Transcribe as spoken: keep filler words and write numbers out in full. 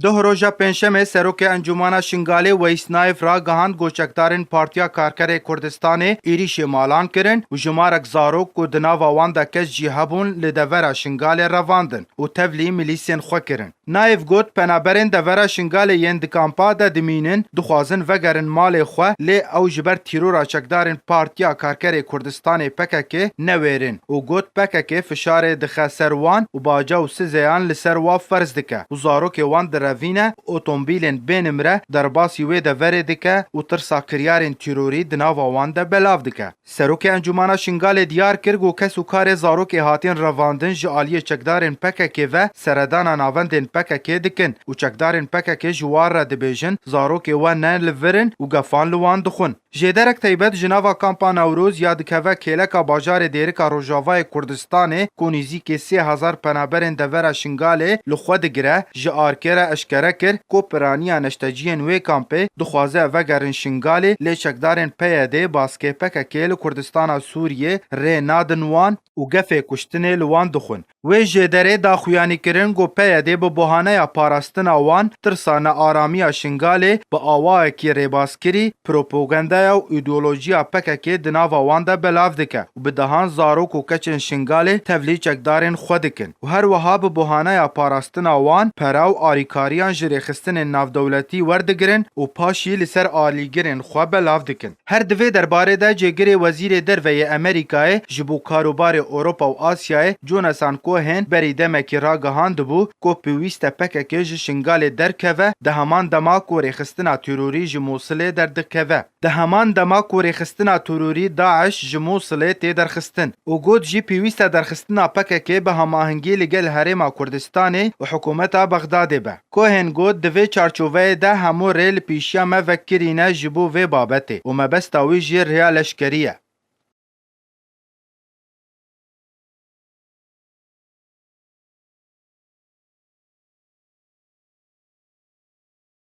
Duh roja Pêncşemê Serokê Encûmana Şingalê Weys Naif ragihand ku çekdarên Partiya Karkerê Kurdistanê êrîşê malan kirin û jimarek zarok ku di nava wan de keç jî hebûn li devera Şingalê revandin û tevlî milîsên xwe kirin. Naif got, penaberên devera Şingalê yên di kampa de dimînin, dixwazin vegerin malê xwe, lê ew ji ber tîrora çekdarên Partiya Karkerê Kurdistanê P K K newêrin û got, P K K fişarê dixe ser wan û baca û sizeyan li ser wa ferz dike û zarokê wan direvîne, otomobîlên bê nimre derbasî wê deverê dike û tirsa kiryarên tîrorî di nava wan de belav dike. Serokê Encûmana Şingalê diyar kir ku kes û karê zarokê hatîn revandin ji aliyê çekdarên P K K ve seredana navendên P K K dikin û çekdarên P K K ji wan re dibêjin zarokê we ne li vir in û gefan li wan dixwin. Jêderek taybet ji nava Kampa Newroz ya dikeve kêleka bajarê Dêrika Rojavayê Kurdistanê ku nêzîkî sê hezar penaberên devera Şingalê li xwe digire, ji ARK'ê re eşkere kir ku piraniya neşteciyên wê kampê dixwaze vegerin Şingalê, lê çekdarên P Y D baskê P K K li Kurdistana Sûriyê rê nadin wan û gefê kuştinê li wan dixwin. Wê jêderê da xuyanîkirin ku P Y D bi bohaneya parastina wan tirsa nearamiya Şingalê bi awayekî rêbaskirî, propagandaya û îdeolojiya P K K di nava wan de belav dike û bi dehan zarok û keçên Şingalê tevlî çekdarên xwe dikin û her wiha bi bohaneya parastina wan pera û alîkariyan ji rêxistinên navdewletî werdigirin û paşî li ser alîgirên xwe belav dikin. Her di vê derbarê de cêgirê Wezîrê Derve yê Amerîkayê ji bo karûbarê Ewropa û Asyayê Jonathan Cohen berî demekî ragihandibû ku pêwîst e P K K ji Şingalê derkeve, di heman dema ku rêxistina terorî ji Mûsilê derdikeve. Di heman dema ku rêxistina terorî DAIŞ ji Mûsilê tê derxistin û got jî pêwîst e derxistina P K K bi hemahengî li gel Herêma Kurdistanê û hikûmeta Bexdadê be. Cohen got, di vê çarçoveyê de hemû rê li pêşiya me vekirîne ji bo vê babetê û mebesta wî jî rêya leşkerî ye.